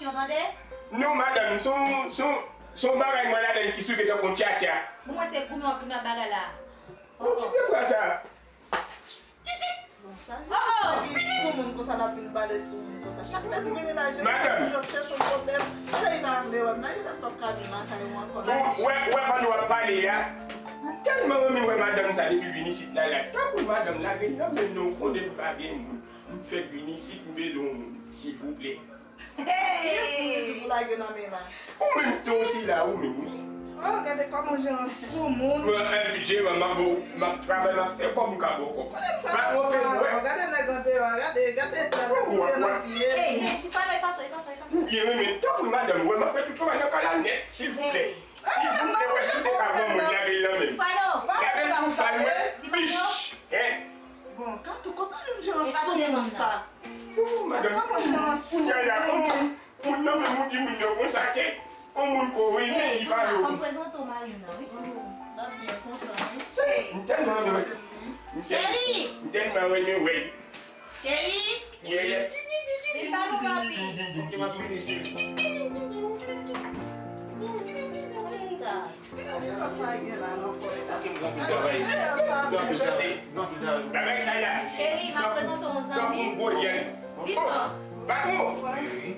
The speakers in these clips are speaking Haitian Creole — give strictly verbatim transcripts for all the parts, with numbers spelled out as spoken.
Tande? Non, madanm, se yon, se yon, se yon bagay mwen ladan ki souke tankou yon tchatcha. Bon, mwen se goumen w ap goumen ak bagay la. Yon ti pye bwa sa. Bon, sa, oh, oh, vin sou moun konsa, l ap vin pale sou moun konsa. Chak lè nou vini la, Jerry, madanm, toujou ap chèche yon pwoblèm. Genlè li pa vle wè m nan, genlè m p ap ka vin lakay ou ankò. Bon, wè, wè, pandan w ap pale a, m tèlman renmen wè madanm sa depi l vin isit la, la. Tankou madanm lage l nan men l, non, konnen m pa gen moun. M fèk vin isit, m bezwen yon moun, silvouplè. Kiyès ou vin di pou lage nan men la? Ou menm, se ou sila, ou menm, wi. Oh, gade kòman jeran sou moun. Mwen, eh, jeran, m ap ba w, m ap travay, m ap fè kòb, m ka ba w kòb. Patwon, gade nèg andeyò a, gade, gade, gade ti pye nan pye. Ey, men, Sifano, e fason, e fason, e fason. Ou byen renmen, tanpri, madanm, wè, m ap fè tout travay nan kay la nèt, silvouplè. Silvouplè, wè, si w te ka ban mwen, lage l nan men m. Sifano. Lage l sou fal mwen. Sifano. Bich, hein? Bon, Katou, kote w jwenn jeran sou moun sa? Oh, madanm, kounye a la, yon moun, moun nan menm ou di moun nan konsa ke, yon moun ko renmen li pa yo. Fò m prezante w mari m nan, wi. Oh, l ap byen kontan, wi. M tèlman renmen, m tèl-, m tèlman renmen wè l. Cheri. Yeah. Vin pa nou, papi. Ok, m ap vini, cheri. Gade sa gen la, non, pwè. Ok, m gen anpil travay. M gen anpil travay. M gen anpil travay. Bagay sa la. Cheri, m ap prezante w yon zanmi m. Gwo yèl. Vin non. Patwon. Wi, wi.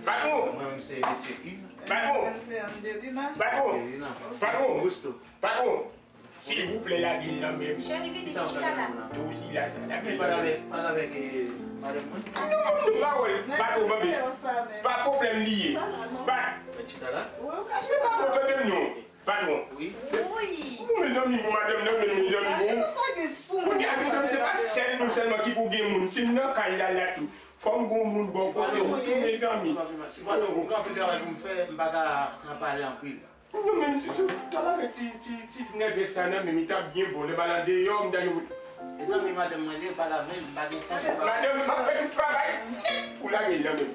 Patwon. Mwen menm se mesye Yves. Patwon. Mwen se Angelina. Patwon. Angelina. Patwon. Gusto. Patwon. Silvouplè, lage l nan men m. Cheri, vini, vin chita la. Tou si la, sa, lage l nan men m. Pale avèk, pale avèk, eh, madanm mwen. Non, non, pawòl. Patwon, ban m. Pa pwoblèm li ye. Pa, se pa pwoblèm non. Patwon. Wi. Bon, mezanmi, bon, madanm nan, men mezanmi, bon. Kounye a, mezanmi, se pa sèl nou sèlman ki pou gen moun. Si m nan kay la, la tou. Fò m gon moun bò kote m tou, mezanmi. Sifano, ou gen anpil travay pou m fè, m pa ka, ka pale anpil. Non, men si, si w t al avèk ti, ti, ti nègès sa nan men m, li t ap byen bon. Lè m al andeyò, m ta gen. Mezanmi, madanm mwen li ye, pale avè l, m pa gen tan pou pale. Madanm, m ap fè tout travay nèt pou lage l nan men m.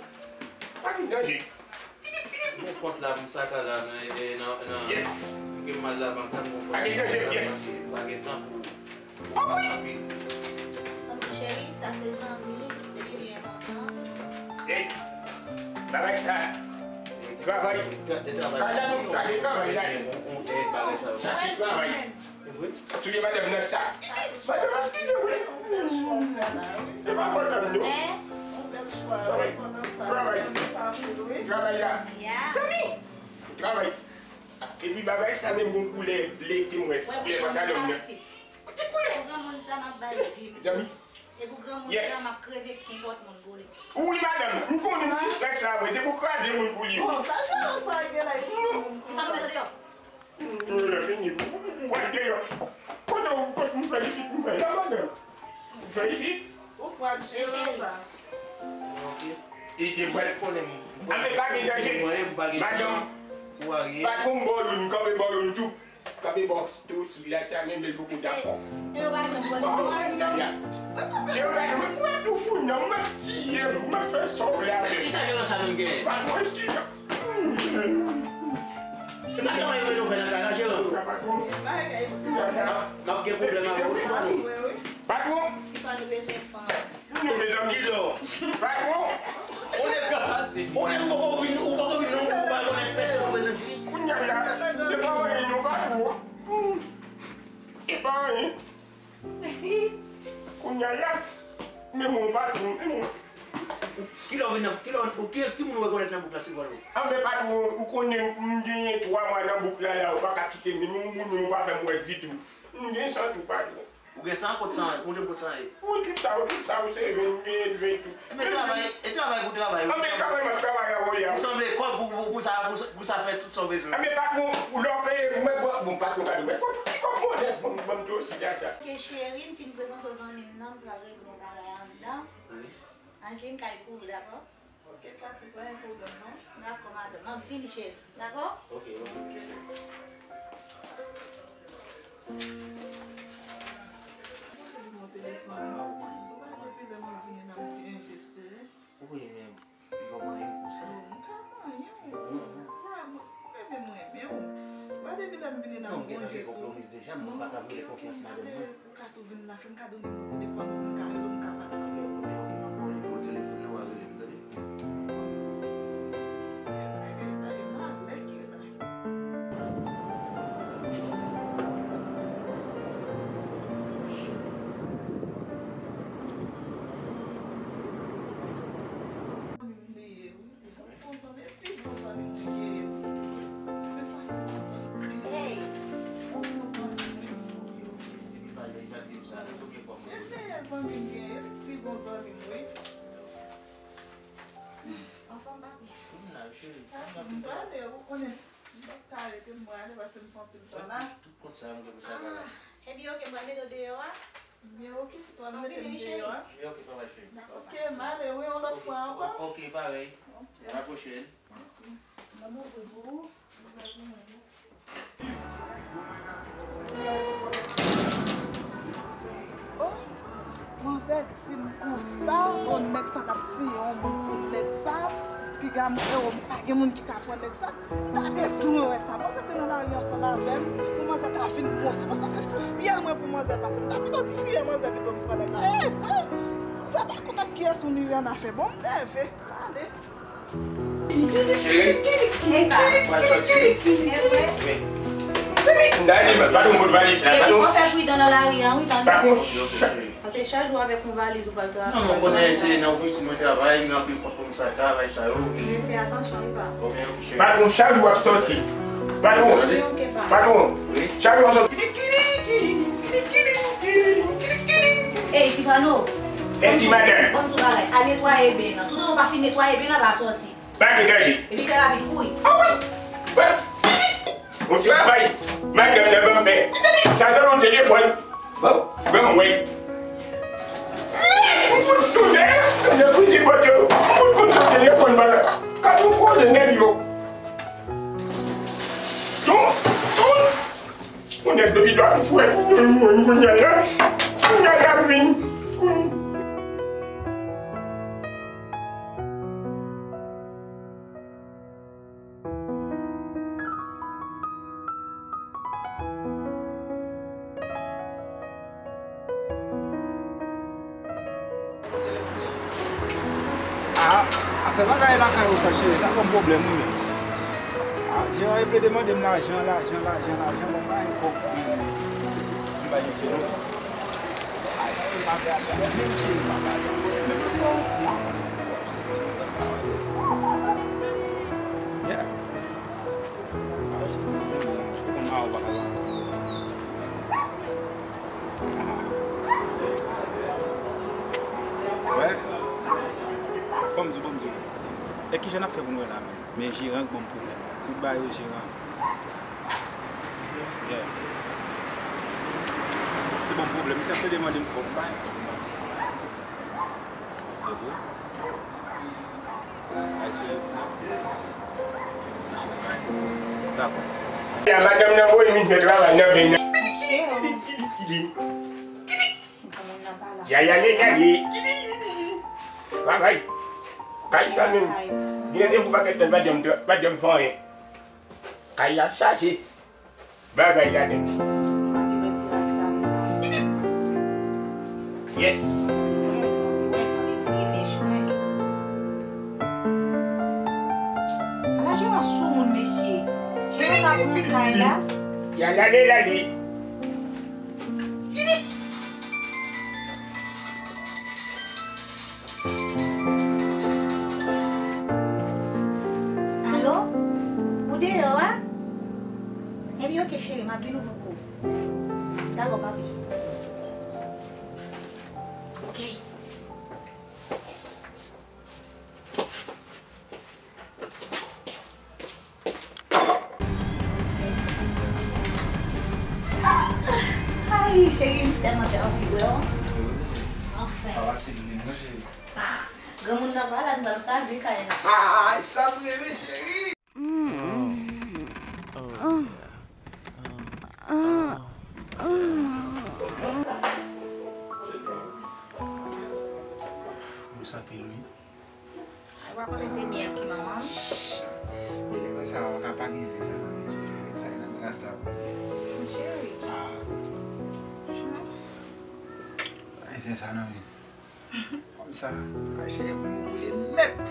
Pa gen danje. Bon, kont la, m saka la, nan, eh, nan, nan. Yes. M gen mal labank la, m gon pwoblèm. Pa gen danje, yes. Pa gen tan pou. Oh, wi. Anpil. Anpil, cheri, sa se zanmi, depi byen lontan. Hey, bagay sa. Travay. Travay. Travay la. Chache travay. Touye madanm nan sa. Madanm, eskize, wi. E pa pwoblèm, non. Travay. Travay. Travay la. Zanmi. Travay. Epi bagay sa menm gon koulè ble ke m wè. Koulè pantalon nan. Ti koulè. Pou granmoun sa m ap bay vi m. Zanmi. E pou granmoun sa m ap kreve k kenpòt moun boule. Wi, madanm, m konnen m sispèk sa vre. Se pou kraze moun pou li. Bon, sa jeran sa gen la isi moun. Ti fanm mete deyò. M vini. Mwen deyò. Kote w, kote m fè isit, m fè la, madanm? M fè isit? Ou kwak jeran sa? Ok. E, e, mwen konnen m. Ame pa gen danje. Madanm. Patwon m bò youn, kanpe bò youn tou. Kanpe bò tou, si la sa menm, l poko dakò. E yo pa janm konnen. Kòman si la? Jeran, mwen, mwen tou fout nan, mwen tiye, mwen fè sa w vle avè m. Kisa jeran sa menm genyen? Patwon, eskize. E pa travay yo mete w fè nan kay la, Jeran? M ap, m ap gen pwoblèm avè w, Sifano. Patwon. Sifano bezwen fanm. Nou, mezanmi. Kilò? Patwon. Ou ne, ou ne, ou poko vin, ou poko vin, non, ou pa konèt pèsòn, ou bezwen fi. Kounye a la, se pa anyen, non, patwon. Se pa anyen. Kounye a la, men mwen patwon, men mwen. Kilè w vin nan, kilè w, ou ki, ki moun ou rekonèt nan bouk la, se vre? Anben patwon, ou konnen m genyen twa mwa nan bouk la, la, ou pa ka kite m, menm yon moun ou pa fè m wè ditou. M gen san tou, patwon. Ou gen san? Kot san ye? Montre m kot san ye. Wi, tout sa, wi, tout sa, wi, se vre, m genyen vre tou. Men travay, e travay pou travay, wi. Anben travay, m ap travay a, wi, a. Ou sanble kòb pou, pou, pou sa, pou sa, pou sa fè tout sa w bezwen. Anben patwon, ou lè w peye, mwen, bon, bon, patwon, gade, mwen, bon, ti kòb modèl, bon, bon, m tou osi, sa. Ok, cheri, m fin prezante w zanmi m nan, m pral regle yon bagay anndan. Wi. Angeline kay pou ou, dakò? Ok, Katou, pa gen pwoblèm, non. Dakò, madanm. M ap vini, cheri. Dakò? Ok, ok, ok, cheri. Mwen te di mwen telefòn mwen, ou pa depi lè mwen vini nan mwen envesti. Ou konnen menm, li pa manyen m konsa. Bon, m ka manyen w. Ou pa mwen. Bebe, mwen renmen w. Ba depi lè m vini nan m gonje sou ou. Non, m pa ka vle konfyans madanm mwen. Ou ka tou vin la, fè m ka donnen nimewo telefòn ou pou m ka rele w, m ka pale avè w. Ok, ok, m ap ba w nimewo telefòn nan, w a rele m, tande? Cheri, ah, m prale, ou konnen. M p ap ka rete, m prale, paske m fè anpil tan la. Tout, tout kont sa yo, m gen pou sa bagay. Ah, ebyen, oke, m pral mete w deyò a. Ebyen, oke, ou pral mete m deyò a. Ebyen, oke, pa bay, cheri. Oke, m ale, wi, yon lòt fwa ankò. Oke, parèy. Oke. A la pwochèn. Oke. M ap ouvri pou ou. Oh, manzè di m konsa, oh, nèg sa t ap tiye yon moun pou nèg sa, piga m, oh, m pa gen moun ki ka pran nèg sa. M ta bezwen wè sa. Manzè te nan lari ansanm avè m, pou manzè ta vin konsa. Konsa se sou fyèl mwen pou manzè pase. M ta pito tiye manzè pito m pran nèg la. Eh, eh, manzè pa konn ak kiyès moun li an afè. Bon, m nève. Ale. Cheri, mwen soti. Wi. Dani, pa, pa nou bout valiz la, pa nou. Cheri, fò fè pridan nan lari a, wi, tande. Pa nou. Paske chak jou avèk yon valiz ou pral travay. Non, non, konnen se nan ofisin mwen travay, m gen anpil kont pou m sa, travay sa yo. Men fè atansyon, wi, pa. Konbyen yo ki cheri? Patwon, chak jou w ap soti. Patwon. Wi, oke, pa. Patwon. Wi. Chak jou w ap soti. Ey, Sifano. Ey, ti madanm. Ban m di w bagay. Al netwaye ben nan. Toutotan w pa fin netwaye ben nan, pa soti. Pa gen danje. Epi fè rapid, kouri. Anmwey! Bon travay! Madanm nan ban m pè. Sa se yon telefòn. Bon, ban m wè. Yon kout kout, hein? Nan kwizi poto. Yon kout kout sou telefòn, ba. Ka tou koze nèg yo. Tou, tou. Moun nèg depi lòt fwè, moun, moun, moun, kounye a la, kounye a la vin, kounye. Ah, afè bagay lakay ou sa, cheri, sa ban m pwoblèm, wi, menm. Ah, jeran yo plede mande m lajan, lajan, lajan, lajan, mwen pa gen kòb pou m bay misye, non. Ah, sa m pa fè avè menm, cheri, m pa fè avè menm, non. Yeah. Ah, cheri, m konn ma ou pa ka. Wè. Ban m di w, ban m di w. E kijan n ap fè pou n wè la menm? Men jeran k ban m pwoblèm. Tout bagay yo jeran. Yeah. Se ban m pwoblèm. Misye ap plede mande m kòb, m pa gen kòb pou m ba misye. E vre? Ay, serye, Tina? Dakò. Ya, madanm nan voye misye travay nan vin nan. Mesye, oh. Granmoun nan pa la. Ya, ya, ya, ya, ya. Travay. Kay sa menm. Gen randevou pakèt tan, pa janm, pa janm fè anyen. Kay la chaje. Bagay ladan. Mwen ki mete rasta mwen. Yes. Mwen, mwen, mwen, mwen, mwen, mwen. Ala jeran soumoun, mesye. Jeran sa pran kay la. Y a lale, lale. Alo? Ou deyò a? Ebyen, oke, cheri, m ap vin ouvri pou ou. Dakò, papi. Oke. Ay, cheri, m tèlman te anvi wè w. Anfen. Pa pase grenn non, cheri. Ah, granmoun nan pa la, nou pral kraze kay la. Ay, sa m renmen, cheri. Dous anpil, wi. Ou pa konnen se myèl ki manman m? Chut! Lè konsa, ou ka pa gen zen sa nan men, cheri. Sa gen nan men rasta pou li. Cheri. Ah. Ay, zen sa nan men. Kòmsa, ay, cheri, pou nou brile nèt.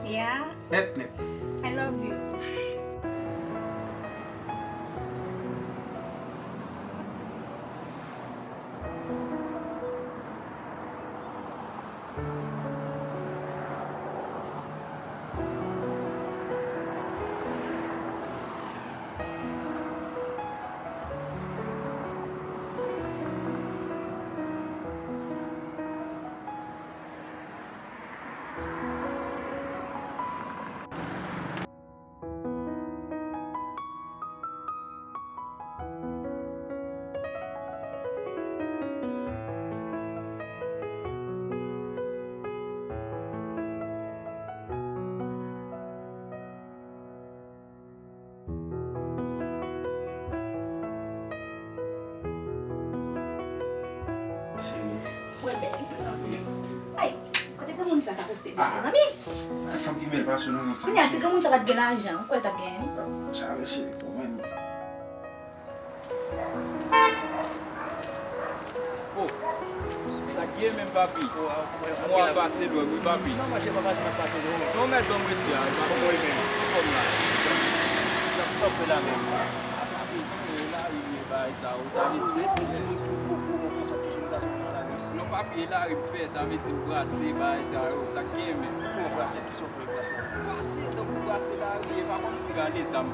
Yeah. Nèt, nèt. I love you. Ay, kote granmoun sa ka posede, mezanmi? Ay, fanm ki bèl pase w nan mond sa. Kounye a, si granmoun sa pa t gen lajan, ou kwè l t ap genyen? Sa vre, cheri, ou menm. Oh, sa k ye menm, papi? Mwa pase lwen wi, papi. Non, monchè, pa pase, pa pase lwen. Non, mèt ban m respè a, papi. Kòman w ye menm? Anfòm la. Sa w fè la menm? Papi, e lari m ye, bagay sa yo, sa vle di. Timoun tou gwo, gwo, gwo konsa, ki jèn gason ki nan lari. Non, papi, e lari m fè, sa vle di m brase, bagay sa yo, sa k genyen menm? Kòman brase? Kisa w fè brase a? Brase, tankou brase lari, e pa kòmsi gade sa m,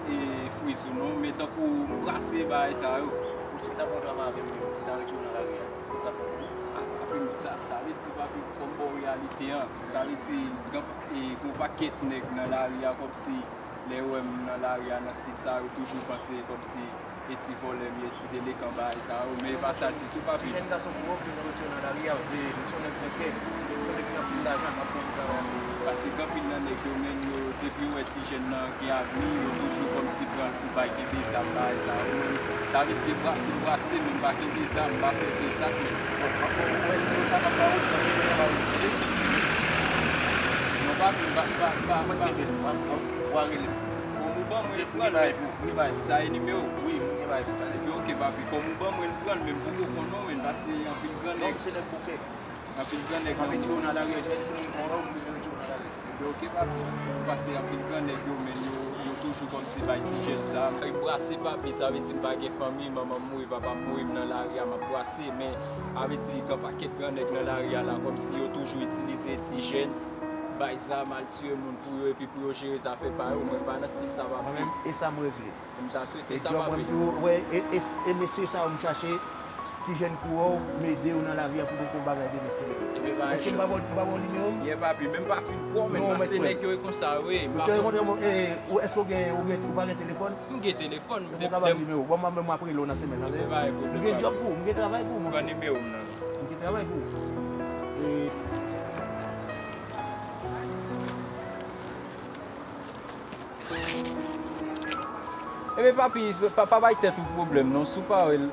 e, friz ou non, men tankou m brase bagay sa yo. Bon, si m ta pran yon travay avè m menm, m ta retire w nan lari a, m ta pran pou ou. A, papi, sa, sa vle di, papi, fò m ba w reyalite an. Sa vle di, gen, e, gen yon pakèt nèg nan lari a, kòmsi lè yo wè m nan lari a, nan stil sa, yo toujou panse kòmsi e ti vòlè m ye, ti delekan, bagay sa yo, men e pa sa ditou, papi. Ti jèn gason pou wè w, prezan retire w nan lari a, e, m se yon nèg vrè kè, m se yon nèg ki gen anpil lajan, m ap pran pou travay avè w. Paske gen anpil nan nèg yo, menm yo, depi yo wè ti jèn nan gen avni, yo toujou kòmsi pran l pou bay kenbe zam, bagay sa yo, men sa vle di, brase m brase, men m pa kenbe zam, m pa fè vrè zak, men. Bon, m ap ba w, ou wè, ou sa m ap ba w, panse mwen nan lari, tande? Non, papi, m pa, m pa, m pa, m pa. Mwen kenbe l, w a, w a rele m. Bon, ou ban mwen l pran, men. Mwen bay pou, mwen bay pou. Sa e nimewo? Wi, mwen bay pou, tande. Ebyen, oke, papi. Kòm ou ban mwen l pran, men m poko konn non, men, paske anpil gran nèg. Non, m se nèg bouke. Anpil gran nèg. M ap retire w nan lari a, jwenn timoun kon ou, m bezwen retire w nan lari a. Ebyen, oke, papi. Paske anpil gran nèg yo, men, yo, yo toujou kòmsi bay ti jèn sa. Brase, papi, sa vle di m pa gen fanmi, manman m mouri, papa m mouri, m nan lari a, m ap brase, men, sa vle di, gen pakèt gran nèg nan lari a la, kòmsi yo toujou itilize ti jèn, bay zam, al tiye moun pou yo, epi pou yo jere zafè pa yo, mwen pa nan stil sa, papi. Mwen menm, e sa m regle. M ta swete sa, papi. E djòb mwen tou, wè, e, e, e mesye sa yo m chache, ti jèn kou wè w, m ede yo nan lavi a pou yo fè yon bagay demen si Dye vle. Ebyen, pa. Èske m pa ba w, m pa ba w nimewo m? Ye, papi, men m pa fin kwè w, men. Non, paske nèg yo e konsa, wi. M pa fin. Ou, èske w gen, ou gen, ou pa gen telefòn? M gen telefòn. Ou ka ban m nimewo w. Bon, mwen menm, m ap rele w nan semèn nan. Ebyen, pa gen pwoblèm, papi. M gen djòb pou ou, m gen travay pou ou, monchè. Pran nimewo m nan. M gen travay pou ou. E, Ebyen, papi, pa, pa bay tèt ou pwoblèm, non. Si w pa wè l,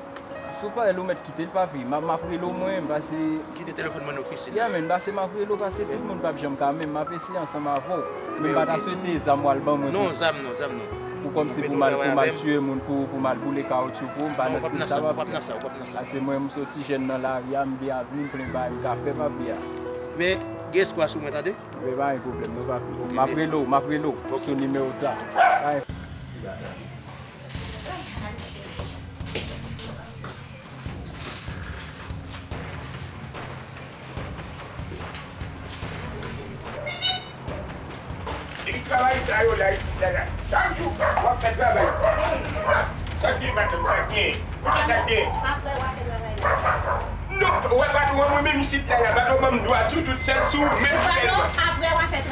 si w pa wè l, ou mèt kite l, papi. M a, m ap rele w mwen, paske. Kite telefòn mwen nan ofisin. Yeah, man, paske m ap rele w, paske tout moun p ap janm ka menm. M ap eseye ansanm avè w. Men m pa ta swete zam w al ban mwen. Non, zam non, zam non. Pou kòmsi pou m al, pou m al tiye moun, pou, pou m al boule kawotchou pou ou, m pa nan stil sa, papi. Paske mwen, m se yon ti jèn nan lari a, m gen avni, m plen bagay m ka fè, papi a. Men, gen espwa sou mwen, tande? Ebyen, pa gen pwoblèm, non, papi. Ok, m ap rele w, m ap rele w sou nimewo sa. Epi travay sa yo la isit la, la. Chak jou, w ap fè travay. Sa gen, madanm, sa gen. Sa gen. Non, ou wè patwon an, mwen menm isit la, la, patwon ban m dwa sou tout, sèl sou ou menm sèlman.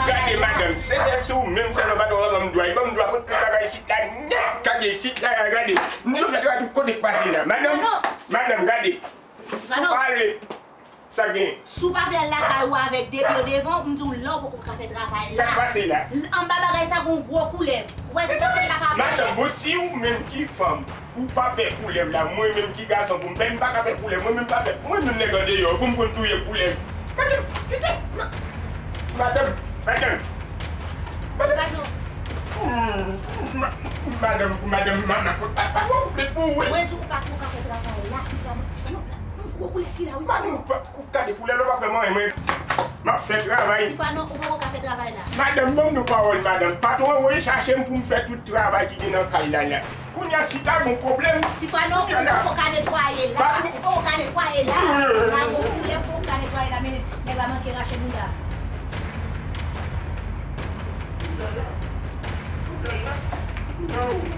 Gade, madanm, se sèl sou ou menm sèlman patwon an ban m dwa. Li ban m dwa pou tout bagay isit la nèt. Gade isit la, la, gade. Nou fè travay tout kote k pase la. Madanm, madanm, gade. Si w pale. Sa gen? Si w pa vle al lakay ou avèk de pye w devan w, m di w la w poko ka fè travay la. Sa k pase la? Anba bagay sa gon gwo koulèv. Ou wè si sa fè l pa ka. Madanm, bon, si ou menm ki fanm, ou pa pè koulèv la, mwen menm ki gason pou m pè, m pa ka pè koulèv, mwen menm pa pè, mwen menm nèg andeyò, pou m konn touye koulèv. Madanm, kite, ma-, madanm, madanm. Madanm. Hmm, ma-, madanm, madanm, ma-, ma-, pa, pa, pa, pa, pou ou, wi. Mwen di w pa ka fè travay la, si pa mwen, ti fè non, la, yon gwo koulèv ki la, wi, sa. Madanm, pa, Gade koulè lè w ap fè mwen, mwen, m ap fè travay. Sifano, ou poko ka fè travay la. Madanm, ban m yon pawòl, madanm. Patwon an voye chache m pou m fè tout travay ki gen nan kay la, la. Kounye a, si ta gon pwoblèm, Sifano, ou poko ka netwaye la. Ou poko ka netwaye la. La, gon koulè, ou poko ka netwaye la, men nèg la manke rache bouda.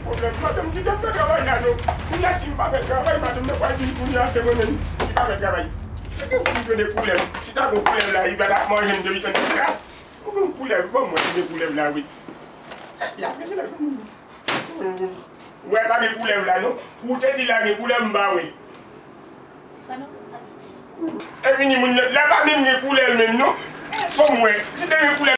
Pwoblèm, madanm, kite m fè travay la, non. Kounye a, si m pa fè travay, madanm nan pral di m kounye a, se mwen menm ki pa fè travay. Se ke ou vin jwenn koulèv. Si ta gon koulèv la, li pa t ap manje m depi tande sa. Ou gon koulèv, ban mwen, ki gen koulèv la, wi. La, gade la. Ou wè, pa gen koulèv la, non. Ou te di la gen koulèv, m pa wè. Sifano. Epi ni moun nan, la pa menm gen koulèv menm, non. Bon, mwen, si te gen koulè,